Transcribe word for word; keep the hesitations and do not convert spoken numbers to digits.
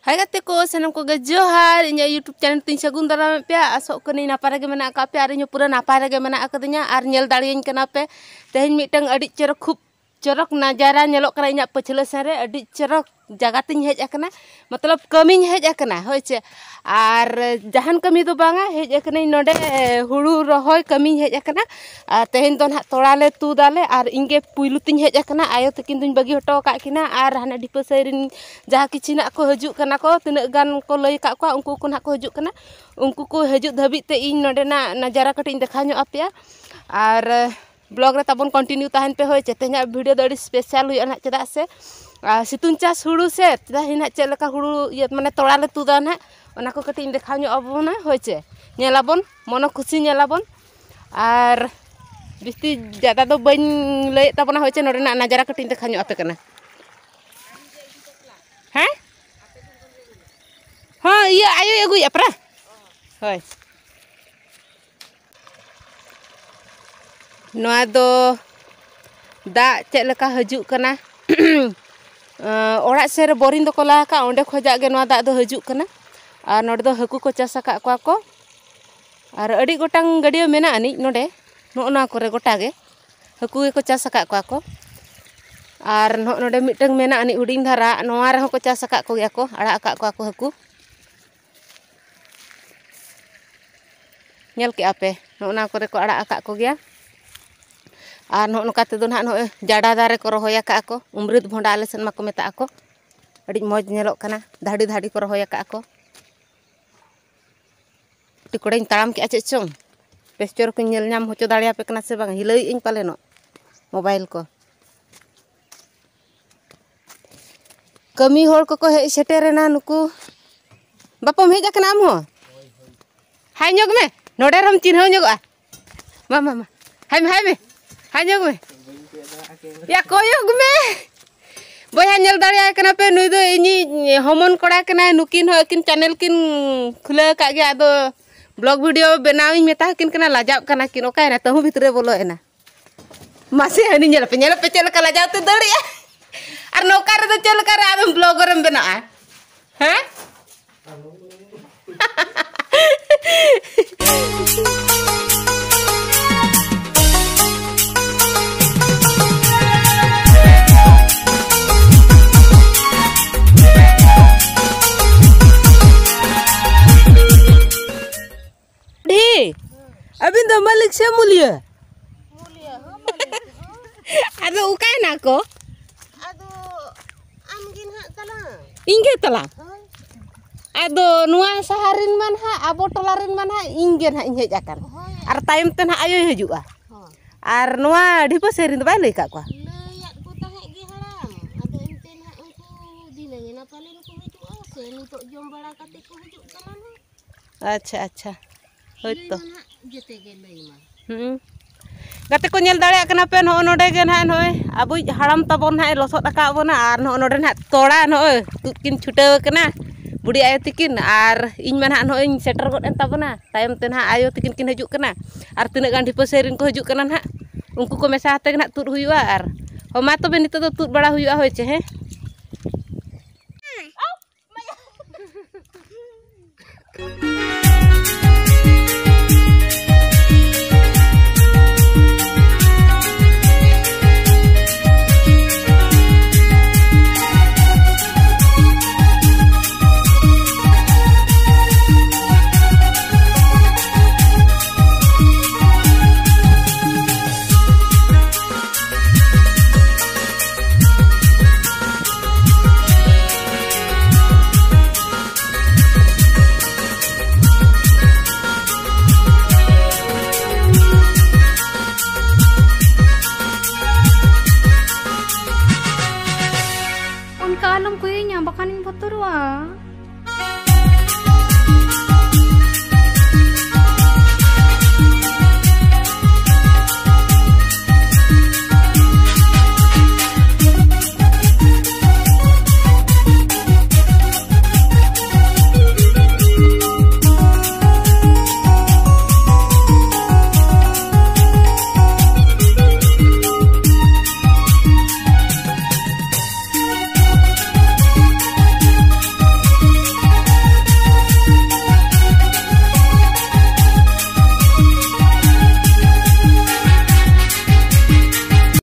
ᱦᱟᱭ ᱜᱟᱛᱮ ᱠᱚ, ᱥᱟᱱᱟᱢ ᱠᱚᱜᱮ ᱡᱚᱦᱟᱨ᱾ ᱤᱧᱟᱹᱜ YouTube ᱪᱮᱱᱮᱞ ᱛᱤᱧ ᱥᱟᱹᱜᱩᱱ ᱫᱟᱨᱟᱢᱮᱫ ᱯᱮᱭᱟ᱾ ᱟᱥᱚᱜ ᱠᱟᱹᱱᱟᱹᱧ ᱱᱟᱯᱟᱭ ᱨᱮᱜᱮ ᱢᱮᱱᱟᱜ ᱟᱠᱟᱫ ᱯᱮᱭᱟ ᱟᱨ ᱤᱧ ᱦᱚᱸ ᱯᱩᱨᱟᱹ ᱱᱟᱯᱟᱭ ᱨᱮᱜᱮ ᱢᱮᱱᱟᱜ ᱟᱠᱟᱫᱤᱧᱟ᱾ ᱟᱨ ᱧᱮᱞ ᱫᱟᱲᱮᱭᱟᱹᱧ ᱠᱟᱱᱟ ᱯᱮ ᱛᱮᱦᱮᱧ ᱢᱤᱫᱴᱟᱝ ᱟᱹᱰᱤ ᱪᱚᱨᱚᱠ, ᱠᱷᱩᱵ ᱪᱚᱨᱚᱠ ᱱᱟᱡᱟᱨᱟ ᱧᱮᱞᱚᱜ ᱠᱟᱱᱟ ᱤᱧᱟᱹᱜ ᱯᱟᱹᱪᱷᱞᱟᱹ ᱥᱮᱱ ᱨᱮ᱾ ᱟᱹᱰᱤ ᱪᱚᱨᱚᱠ ᱡᱟᱭᱜᱟ ᱛᱤᱧ ᱦᱮᱡ ᱟᱠᱟᱱᱟ, ᱢᱚᱛᱞᱚᱵ ᱠᱟᱹᱢᱤᱧ ᱦᱮᱡ ᱟᱠᱟᱱᱟ, ᱦᱳᱭ ᱪᱮ᱾ ᱟᱨ ᱡᱟᱦᱟᱱ ᱠᱟᱹᱢᱤ ᱫᱚ ᱵᱟᱝᱟ, ᱦᱮᱡ ᱟᱠᱟᱱᱟᱹᱧ ᱱᱚᱰᱮ ᱦᱩᱲᱩ ᱨᱚᱦᱚᱭ ᱠᱟᱹᱢᱤᱧ ᱦᱮᱡ ᱟᱠᱟᱱᱟ᱾ ᱟᱨ ᱛᱮᱦᱮᱧ ᱫᱚ ᱱᱟᱦᱟᱜ ᱛᱚᱲᱟ ᱞᱮ ᱛᱩᱫᱟᱞᱮ ᱟᱨ ᱤᱧ ᱜᱮ ᱯᱩᱭᱞᱩ ᱛᱤᱧ ᱦᱮᱡ ᱟᱠᱟᱱᱟ᱾ ᱟᱭᱳ ᱛᱟᱹᱠᱤᱱ ᱫᱚᱧ ᱵᱟᱹᱜᱤ ᱦᱚᱴᱚ ᱟᱠᱟᱫ ᱠᱤᱱᱟ ᱟᱨ ᱦᱟᱱᱮ ᱰᱷᱤᱯᱟᱹ ᱥᱟᱹᱭ ᱨᱮᱱ ᱡᱟᱦᱟᱸ ᱠᱤᱪᱷᱤ ᱱᱟᱜ ᱠᱚ ᱦᱤᱡᱩᱜ ᱠᱟᱱᱟ ᱠᱚ, ᱛᱤᱱᱟᱹᱜ ᱜᱟᱱ ᱠᱚ ᱞᱟᱹᱭ ᱟᱠᱟᱫ ᱠᱚᱣᱟ, ᱩᱱᱠᱩ ᱠᱚ ᱱᱟᱦᱟᱜ ᱠᱚ ᱦᱤᱡᱩᱜ ᱠᱟᱱᱟ᱾ ᱩᱱᱠᱩ ᱠᱚ ᱦᱤᱡᱩᱜ ᱫᱷᱟᱹᱵᱤᱡ ᱛᱮ ᱤᱧ ᱱᱚᱰᱮᱱᱟᱜ ᱱᱟᱡᱟᱨᱟ ᱠᱟᱹᱴᱤᱡ ᱤᱧ ᱫᱮᱠᱷᱟᱣ ᱧᱚᱜ ᱟᱯᱮᱭᱟ᱾ ᱟᱨ ᱵᱞᱚᱜ ᱨᱮ ᱛᱟᱵᱚᱱ ᱠᱚᱱᱴᱤᱱᱤᱭᱩ ᱛᱟᱦᱮᱱ ᱯᱮ, ᱦᱳᱭ ᱪᱮ᱾ ᱛᱮᱦᱮᱧᱟᱜ ᱵᱷᱤᱰᱤᱭᱳ ᱫᱚ ᱟᱹᱰᱤ ᱥᱯᱮᱥᱟᱞ ᱦᱩᱭᱩᱜᱼᱟ ᱱᱟᱦᱟᱜ, ᱪᱮᱫᱟᱜ ᱥᱮ ᱟᱨ ᱥᱤᱛᱩᱝ ᱪᱟᱥ ᱦᱩᱲᱩ ᱥᱮ, ᱛᱮᱦᱮᱧ ᱱᱟᱦᱟᱜ ᱪᱮᱫ ᱞᱮᱠᱟ ᱦᱩᱲᱩ ᱤᱭᱟᱹ ᱢᱟᱱᱮ ᱛᱚᱲᱟ ᱞᱮ ᱛᱩᱫᱟ ᱱᱟᱦᱟᱜ, ᱚᱱᱟ ᱠᱚ ᱠᱟᱹᱴᱤᱡ ᱤᱧ ᱫᱮᱠᱷᱟᱣ ᱧᱚᱜ ᱟᱵᱚᱱᱟ, ᱦᱳᱭ ᱪᱮ᱾ ᱧᱮᱞᱟᱵᱚᱱ, ᱢᱚᱱᱚ ᱠᱷᱩᱥᱤ ᱧᱮᱞᱟᱵᱚᱱ᱾ ᱟᱨ ᱵᱤᱥᱛᱤ ᱡᱟᱫᱟ ᱫᱚ ᱵᱟᱹᱧ ᱞᱟᱹᱭᱮᱫ ᱛᱟᱵᱚᱱᱟ, ᱦᱳᱭ ᱪᱮ᱾ ᱱᱚᱰᱮᱱᱟᱜ ᱱᱟᱡᱟᱨᱟ ᱠᱟᱹᱴᱤᱡ ᱤᱧ ᱫᱮᱠᱷᱟᱣ ᱧᱚᱜ ᱟᱯᱮ ᱠᱟᱱᱟ᱾ ᱦᱮᱸ? ᱦᱚᱸ, ᱤᱭᱟᱹ ᱟᱭᱳᱭ ᱟᱹᱜᱩᱭᱮᱫᱼᱟ ᱯᱨᱟ᱾ ᱦᱳᱭ᱾ ᱱᱚᱣᱟ ᱫᱚ ᱫᱟᱜ ᱪᱮᱫ ᱞᱮᱠᱟ ᱦᱤᱡᱩᱜ ᱠᱟᱱᱟ᱾ ᱟᱸ, ᱚᱲᱟᱜ ᱥᱮᱫ ᱨᱮ ᱵᱳᱨᱤᱝ ᱫᱚᱠᱚ ᱞᱟ ᱟᱠᱟᱫ, ᱚᱸᱰᱮ ᱠᱷᱚᱱᱟᱜ ᱜᱮ ᱱᱚᱣᱟ ᱫᱟᱜ ᱫᱚ ᱦᱤᱡᱩᱜ ᱠᱟᱱᱟ᱾ ᱟᱨ ᱱᱚᱰᱮ ᱫᱚ ᱦᱟᱹᱠᱩ ᱠᱚ ᱪᱟᱥ ᱟᱠᱟᱫ ᱠᱚᱣᱟ ᱠᱚ᱾ ᱟᱨ ᱟᱹᱰᱤ ᱜᱚᱴᱟᱝ ᱜᱟᱹᱰᱭᱟᱹ ᱢᱮᱱᱟᱜ ᱟᱹᱱᱤᱡ ᱱᱚᱰᱮ, ᱱᱚᱜᱼᱚ ᱱᱚᱣᱟ ᱠᱚᱨᱮ ᱜᱚᱴᱟ ᱜᱮ ᱦᱟᱹᱠᱩ ᱜᱮᱠᱚ ᱪᱟᱥ ᱟᱠᱟᱫ ᱠᱚᱣᱟ ᱠᱚ᱾ ᱟᱨ ᱱᱚᱜᱼᱚ ᱱᱚᱰᱮ ᱢᱤᱫᱴᱟᱝ ᱢᱮᱱᱟᱜ ᱟᱹᱱᱤᱡ ᱦᱩᱰᱤᱧ ᱫᱷᱟᱨᱟ, ᱱᱚᱣᱟ ᱨᱮᱦᱚᱸ ᱠᱚ ᱪᱟᱥ ᱟᱠᱟᱫ ᱠᱚᱜᱮᱭᱟ ᱠᱚ, ᱟᱲᱟᱜ ᱟᱠᱟᱫ ᱠᱚᱣᱟ ᱠᱚ ᱦᱟᱹᱠᱩ᱾ ᱧᱮᱞ ᱠᱮᱜᱼᱟ ᱯᱮ, ᱱᱚᱜᱼᱚ ᱱᱚᱣᱟ ᱠᱚᱨᱮ ᱠᱚ ᱟᱲᱟᱜ ᱟᱠᱟᱫ ᱠᱚᱜᱮᱭᱟ᱾ ᱟᱨ ᱱᱚᱜᱼᱚ ᱱᱚᱝᱠᱟ ᱛᱮᱫᱚ ᱱᱟᱦᱟᱜ ᱱᱚᱜᱼᱚᱭ ᱡᱟᱰᱟ ᱫᱟᱨᱮ ᱠᱚ ᱨᱚᱦᱚᱭ ᱟᱠᱟᱫᱼᱟ ᱠᱚ, ᱩᱢᱨᱤᱛ ᱵᱷᱚᱸᱰᱟ ᱟᱞᱮ ᱥᱮᱫ ᱢᱟᱠᱚ ᱢᱮᱛᱟᱜᱼᱟ ᱠᱚ᱾ ᱟᱹᱰᱤ ᱢᱚᱡᱽ ᱧᱮᱞᱚᱜ ᱠᱟᱱᱟ, ᱫᱷᱟᱹᱲᱤ ᱫᱷᱟᱹᱲᱤ ᱠᱚ ᱨᱚᱦᱚᱭ ᱟᱠᱟᱫᱼᱟ ᱠᱚ᱾ ᱠᱟᱹᱴᱤᱡ ᱠᱚᱲᱟᱧ ᱛᱟᱲᱟᱢ ᱠᱮᱜᱼᱟ ᱪᱮᱫ ᱪᱚᱝ, ᱯᱮᱥᱪᱚᱨ ᱠᱚᱧ ᱧᱮᱞ ᱧᱟᱢ ᱦᱚᱪᱚ ᱫᱟᱲᱮᱭᱟᱯᱮ ᱠᱟᱱᱟ ᱥᱮ ᱵᱟᱝ, ᱦᱤᱞᱟᱹᱭᱮᱫ ᱟᱹᱧ ᱯᱟᱞᱮᱱᱚᱜ ᱢᱳᱵᱟᱭᱤᱞ ᱠᱚ᱾ ᱠᱟᱹᱢᱤ ᱦᱚᱲ ᱠᱚᱠᱚ ᱦᱮᱡ ᱥᱮᱴᱮᱨᱮᱱᱟ ᱱᱩᱠᱩ᱾ ᱵᱟᱯᱟᱢ ᱦᱮᱡ ᱟᱠᱟᱱᱟ ᱟᱢ ᱦᱚᱸ? ᱦᱟᱭ ᱧᱚᱜ ᱢᱮ, ᱱᱚᱰᱮ ᱨᱮᱦᱚᱸᱢ ᱪᱤᱱᱦᱟᱹᱣ ᱧᱚᱜᱚᱜᱼᱟ᱾ ᱢᱟ, ᱢᱟ, ᱢᱟ, ᱦᱟᱭ ᱢᱮ, ᱦᱟᱭ ᱢᱮ, ᱦᱟᱭ ᱧᱚᱜ ᱢᱮ᱾ ᱭᱟ, ᱠᱚᱭᱚᱜ ᱢᱮ᱾ ᱵᱚᱭᱦᱟ, ᱧᱮᱞ ᱫᱟᱲᱮᱭᱟᱭ ᱠᱟᱱᱟ ᱯᱮ, ᱱᱩᱭ ᱫᱚ ᱤᱧᱤᱡ ᱦᱚᱢᱚᱱ ᱠᱚᱲᱟ ᱠᱟᱱᱟᱭ᱾ ᱱᱩᱠᱤᱱ ᱦᱚᱸ ᱟᱹᱠᱤᱱ ᱪᱮᱱᱮᱞ ᱠᱤᱱ ᱠᱷᱩᱞᱟᱹᱣ ᱟᱠᱟᱫ ᱜᱮᱭᱟ᱾ ᱟᱫᱚ ᱵᱞᱚᱜ ᱵᱷᱤᱰᱤᱭᱳ ᱵᱮᱱᱟᱣᱤᱧ ᱢᱮᱛᱟ ᱠᱤᱱ ᱠᱟᱱᱟ, ᱞᱟᱡᱟᱜ ᱠᱟᱱᱟ ᱠᱤᱱ᱾ ᱚᱠᱟᱭᱮᱱᱟ? ᱛᱟᱹᱦᱩ ᱵᱷᱤᱛᱨᱤ ᱨᱮ ᱵᱚᱞᱚᱭᱮᱱᱟ᱾ ᱢᱟᱥᱮ ᱦᱟᱹᱱᱤ ᱧᱮᱞ ᱯᱮ, ᱧᱮᱞ ᱯᱮ ᱪᱮᱫ ᱞᱮᱠᱟ ᱞᱟᱡᱟᱣ ᱛᱮ ᱫᱟᱹᱲᱮᱜᱼᱟ᱾ ᱟᱨ ᱱᱚᱝᱠᱟ ᱨᱮᱫᱚ ᱪᱮᱫ ᱞᱮᱠᱟ ᱨᱮ ᱟᱫᱚᱢ ᱵᱞᱚᱜᱟᱨᱮᱢ ᱵᱮᱱᱟᱜᱼᱟ? ᱦᱮᱸ? ᱰᱷᱤ, ᱟᱹᱵᱤᱱ ᱫᱚ ᱢᱟᱹᱞᱤᱠ ᱥᱮ ᱢᱩᱞᱤᱭᱟᱹ? ᱢᱩᱞᱤᱭᱟᱹ ᱦᱚᱸ, ᱢᱟᱹᱞᱤᱠ ᱦᱚᱸ᱾ ᱟᱫᱚ ᱚᱠᱟᱭᱮᱱᱟ ᱠᱚ? ᱟᱫᱚ ᱟᱢ ᱜᱮ ᱱᱟᱦᱟᱜ ᱛᱟᱞᱟᱝ᱾ ᱤᱧ ᱜᱮ ᱛᱟᱞᱟᱝ? ᱦᱳᱭ᱾ ᱟᱫᱚ ᱱᱚᱣᱟ ᱥᱟᱦᱟᱨ ᱨᱮᱱ ᱢᱟ ᱱᱟᱦᱟᱜ, ᱟᱵᱚ ᱴᱚᱞᱟ ᱨᱮᱱ ᱢᱟ ᱱᱟᱦᱟᱜ ᱤᱧ ᱜᱮ ᱱᱟᱦᱟᱜ ᱤᱧ ᱦᱮᱡ ᱟᱠᱟᱱ᱾ ᱦᱳᱭ᱾ ᱟᱨ ᱛᱟᱭᱚᱢ ᱛᱮ ᱱᱟᱦᱟᱜ ᱟᱭᱳᱭ ᱦᱤᱡᱩᱜᱼᱟ᱾ ᱦᱳᱭ᱾ ᱟᱨ ᱱᱚᱣᱟ ᱰᱷᱤᱯᱟᱹ ᱥᱮᱫ ᱨᱮᱱ ᱫᱚ ᱵᱟᱭ ᱞᱟᱹᱭ ᱟᱠᱟᱫ ᱠᱚᱣᱟ? ᱞᱟᱹᱭᱟᱫ ᱠᱚ ᱛᱟᱦᱮᱸᱫ ᱜᱮ ᱦᱟᱲᱟᱢ, ᱟᱫᱚ ᱮᱱᱛᱮ ᱱᱟᱦᱟᱜ ᱩᱱᱠᱩ ᱫᱷᱤᱱᱟᱹᱝ ᱮᱱᱟ ᱯᱟᱞᱮᱱ ᱠᱚ ᱦᱤᱡᱩᱜᱼᱟ, ᱥᱮ ᱱᱤᱛᱚᱜ ᱡᱚᱢ ᱵᱟᱲᱟ ᱠᱟᱛᱮ ᱠᱚ ᱦᱤᱡᱩᱜ ᱠᱟᱱᱟ ᱱᱟᱦᱟᱜ᱾ ᱟᱪᱪᱷᱟ, ᱟᱪᱪᱷᱟ, ᱦᱳᱭᱛᱚ᱾ ᱞᱟᱹᱭ ᱢᱟ ᱱᱟᱦᱟᱜ ᱡᱮᱛᱮ ᱜᱮ ᱞᱟᱹᱭ ᱢᱟ᱾ ᱦᱩᱸ᱾ ᱜᱟᱛᱮ ᱠᱚ, ᱧᱮᱞ ᱫᱟᱲᱮᱭᱟᱜ ᱠᱟᱱᱟ ᱯᱮ, ᱱᱚᱜᱼᱚ ᱱᱚᱰᱮ ᱜᱮ ᱱᱟᱦᱟᱜ ᱱᱚᱜᱼᱚᱭ ᱟᱵᱚᱭᱤᱡ ᱦᱟᱲᱟᱢ ᱛᱟᱵᱚᱱ ᱱᱟᱦᱟᱜ ᱮ ᱞᱚᱥᱚᱫ ᱟᱠᱟᱫ ᱵᱚᱱᱟ, ᱟᱨ ᱱᱚᱜᱼᱚ ᱱᱚᱰᱮ ᱱᱟᱦᱟᱜ ᱛᱚᱲᱟ ᱱᱚᱜᱼᱚᱭ ᱛᱩᱫ ᱠᱤᱱ ᱪᱷᱩᱴᱟᱹᱣ ᱟᱠᱟᱱᱟ ᱵᱩᱰᱷᱤ ᱟᱭᱳ ᱛᱤᱠᱤᱱ, ᱟᱨ ᱤᱧ ᱢᱟ ᱱᱟᱦᱟᱜ ᱱᱚᱜᱼᱚᱭ ᱤᱧ ᱥᱮᱴᱮᱨ ᱜᱚᱫ ᱮᱱ ᱛᱟᱵᱚᱱᱟ᱾ ᱛᱟᱭᱚᱢ ᱛᱮ ᱱᱟᱦᱟᱜ ᱟᱭᱳ ᱛᱤᱠᱤᱱ ᱠᱤᱱ ᱦᱤᱡᱩᱜ ᱠᱟᱱᱟ, ᱟᱨ ᱛᱤᱱᱟᱹᱜ ᱜᱟᱱ ᱰᱷᱤᱯᱟᱹ ᱥᱮᱫ ᱨᱮᱱ ᱠᱚ ᱦᱤᱡᱩᱜ ᱠᱟᱱᱟ ᱱᱟᱦᱟᱜ, ᱩᱱᱠᱩ ᱠᱚ ᱢᱮᱥᱟ ᱟᱛᱮ ᱜᱮ ᱱᱟᱦᱟᱜ ᱛᱩᱫ ᱦᱩᱭᱩᱜᱼᱟ᱾ ᱟᱨ ᱦᱚᱸ, ᱢᱟ ᱛᱚᱵᱮ ᱱᱤᱛᱚᱜ ᱫᱚ ᱛᱩᱫ ᱵᱟᱲᱟ ᱦᱩᱭᱩᱜᱼᱟ, ᱦᱳᱭ ᱪᱮ, ᱦᱮᱸ? ᱚᱱᱠᱟ ᱟᱞᱚᱢ ᱠᱚᱭᱚᱧᱟ, ᱵᱟᱠᱷᱟᱱᱤᱧ ᱵᱚᱛᱚᱨᱚᱜᱼᱟ᱾